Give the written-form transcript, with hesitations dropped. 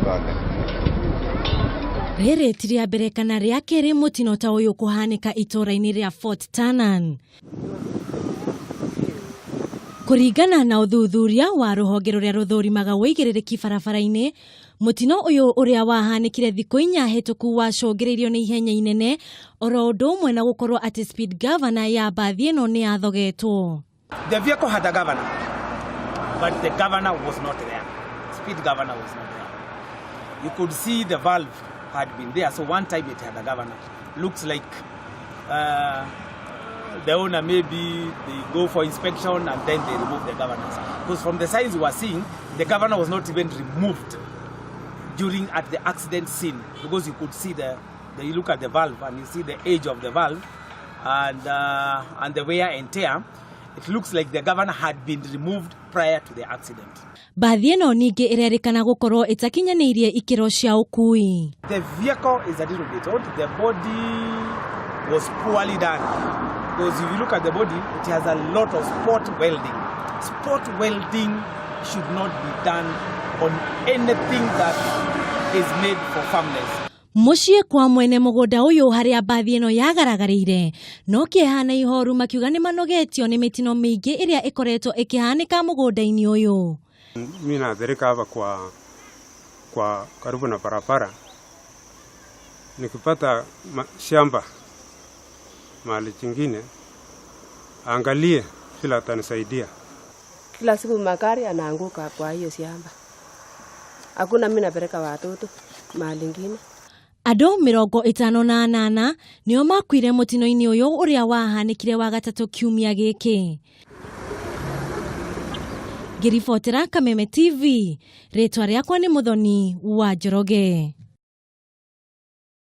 pale. Rĩrĩ ti rĩa mbere kana rĩa kerĩ mũtino ta ũyũ kũhanĩka itũũra-inĩ rĩa Fort Ternan. Kũringana na ũthuthuria wa rũhonge rũrĩa rũthũrimaga ũigĩrĩrĩki barabara-inĩ, mũtino ũyũ ũrĩa wahanĩkire thikũ inya hĩtũku wacũngĩrĩirio nĩ ihenya inene oro ũndũ ũmwe na gũkorwo atĩ speed governor ya mbathi ĩno nĩ yathogetwo. The vehicle had a governor, but the governor was not there. Speed governor was not there. You could see the valve had been there, so one time it had a governor. Looks like the owner, maybe they go for inspection and then they remove the governors. Because from the signs we were seeing, the governor was not even removed during at the accident scene, because you could see the you look at the valve and you see the age of the valve and the wear and tear. It looks like the governor had been removed prior to the accident. Mbathi ĩno ningĩ ĩrerĩkana gũkorwo ĩtakinyanĩirie ikĩro cia ũkui. The vehicle is a little bit old. The body was poorly done. Because if you look at the body, it has a lot of spot welding. Spot welding should not be done on anything that is made for firmness. Mũciĩ kwa mwene mũgũnda ũyũ harĩa mbathi ĩno yagaragarĩire no kĩeha na ihoru makiuga nĩ manogetio nĩ mĩtino mĩingĩ ĩrĩa ĩkoretwo ĩkĩhanĩka mũgũnda-inĩ ũyũ. Mi naathirika hapa kwa karibu na barabara, nikipata shamba mahali chingine, angalie vile atanisaidia. Kila siku magari anaanguka kwa hiyo shamba. Hakuna mimi napeleka watoto mahali ingine. Andũ 58 nĩo makuire mũtino-inĩ ũyũ ũrĩa wahanĩkire Wagatatũ kiumia gĩkĩ. Ngĩribotera Kameme TV, rĩtwa rĩakwa nĩ Mũthoni wa Njoroge.